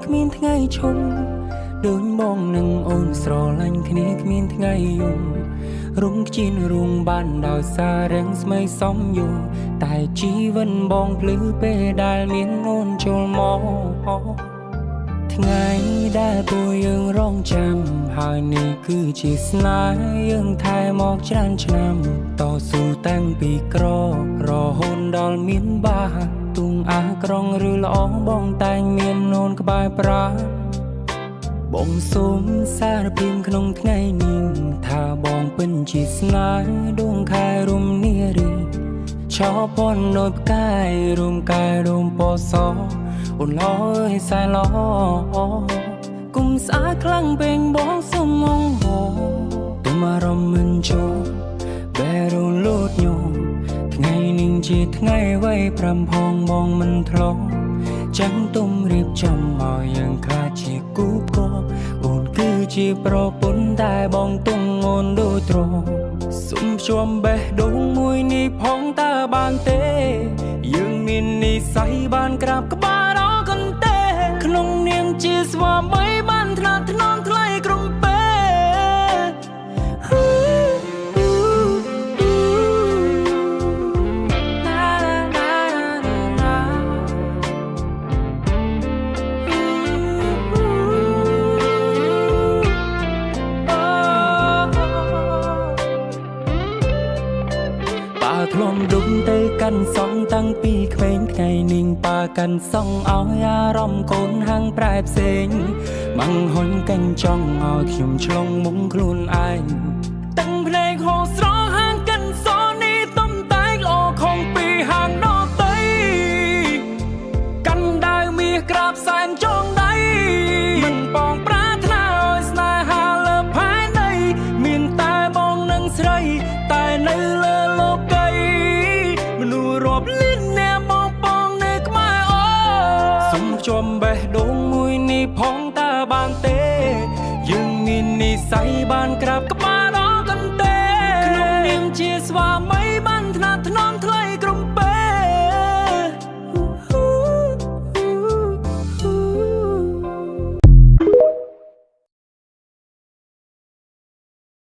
គ្មានថ្ងៃឈប់ដូចបងនឹងអូនស្រឡាញ់គ្នាគ្មានថ្ងៃយំរុងខ្ជិនរុងបានដោយសាររាំងស្មីសំយូតែជីវិតបងភ្លឺពេលដែលមានអូនចូលមកថ្ងៃដែលពួកយើងរងចាំហើយនេះគឺជាស្នេហ៍យើងថែមកច្រើនឆ្នាំតស៊ូតាំងពីក្ររហូតដល់មានបាទុងអាក្រងឬល្អបងតែងមានអូនក្បែរប្រាបងសូមសារភាពក្នុងថ្ងៃនេះថាបងពិនជាស្នេហ៍ដួងខែរុំនារីឆោពនដោយផ្កាយរុំកែរុំពណ៌សអូនល្អអើយសែល្អគុំស្អាតខ្លាំងពេកបងសុំងហោទុំអារម្មណ៍មិនចូលបែរលូតញោថ្ងៃនេះជាថ្ងៃវ័យប្រាំផងបងមិនធ្លាប់ចាំទុំរៀបចំឲ្យយើងខ្លាចជាគូផ្គប់អូនគឺជាប្រពន្ធតែបងទុំអូនដូចត្រសុំភ្ជាប់បេះដូងមួយនេះផងតើបានទេយើងមាននិស័យបានក្រាបក្បាលដល់កន្ទេក្នុងនាមជាស្វាមីបានថ្នាក់ថ្នមថ្លៃក្រុមពេប៉ាធ្លំដុំទៅកាន់សងតាំងពីក្មេងថ្ងៃនេះប៉ាកាន់សងឲ្យអារម្មណ៍កូនហាងប្រែផ្សេងម៉ាំងហុញកាញ់ចង់ឲ្យខ្ញុំឆ្លងមុងខ្លួនឯង